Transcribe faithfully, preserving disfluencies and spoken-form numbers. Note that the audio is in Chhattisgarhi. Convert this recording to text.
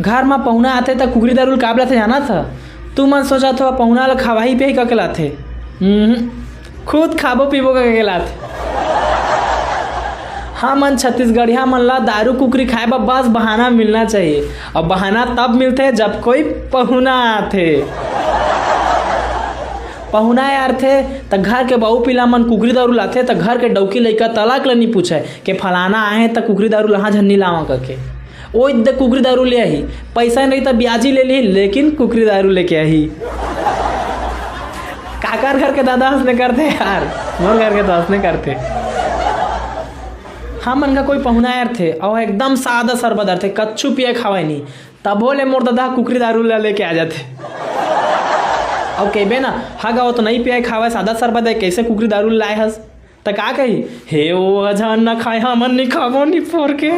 घर म पहुना आथे त कुकरी दारू ल काब लाथे जानत ह? तुमन सोचत हो पहुना ल खवाही पियाही कके लाथे। हम्म, खुद खाबो पीबो कके लाथे। हमन छत्तीसगढ़िया मन ला दारू कुकरी खाए बर बस बहाना मिलना चाहिए। अब बहाना तब मिलथे जब कोई पहुना आथे। पहुना आथे त घर के बहू पिला मन कुकरी दारू लाथे त घर के डौकी लइका तलाक ल नी पूछे के फलाना आए त कुकरी दारू लहा झन्नी लावा करके। ओई दे कुकरी दारू ले आही, पैसा नहीं त ब्याजी ले ली, लेकिन कुकरी दारू लेके आही। काकर घर के दादा हंसने करते यार, मोर घर के तो हंसने करते। हमन का कोई पहुना आए रथे अउ एकदम सादा सरबत रथे, कच्छु पिए खावे नहीं, तभो ले मोर दादा कुकरी दारू ला लेके आ जाथे। अउ कहिबे ना, "हा गा, वो तो नहीं पिए खावे, सादा सरबत है, कैसे कुकरी दारू लाए हस?" त का कही, "हे ओ अझा न खाए, हमन नहीं खाबो नहीं फोर के।"